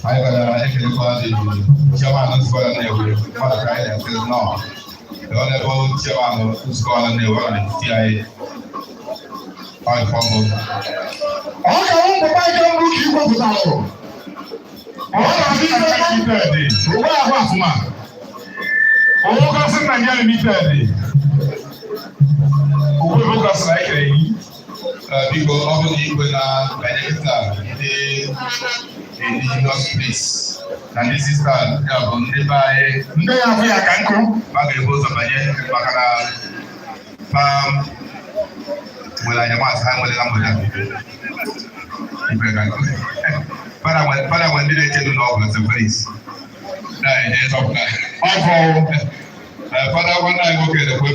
Anyị gara ekelekwa the chairman nzukọ ala Nnewi, mmadụ ka anyị na-ekele nnọọ. The honorable chairman nzukọ ala Nnewi ọ nọ n'etiti anyị. Ọ ife ọbụ. Ọ ga-awụ papa nke mbụ ka igwe pụtara. Ọ na-adị Limited, ụgbọ ahụ afụma. Owó Nigeria Limited. Owó Ogosi na ekele yi. Biko, ọ bụ na igwe na-banye kịta ndị indigenous place na ndị sista ya bụ ndị be anyị. Ndị ya afụ ya ka nkụ. Ma ga-ebu ụzọ banye maka na fa nwere anyamasị ha nwere na mgbede a. Igwe ka nkụ. Fada nwere ndị na-echedu n'ọgwụ na St. Felix. Na-eje zọpụta. Ọfọ. Fada nwanne anyị nwoke na-ekwe.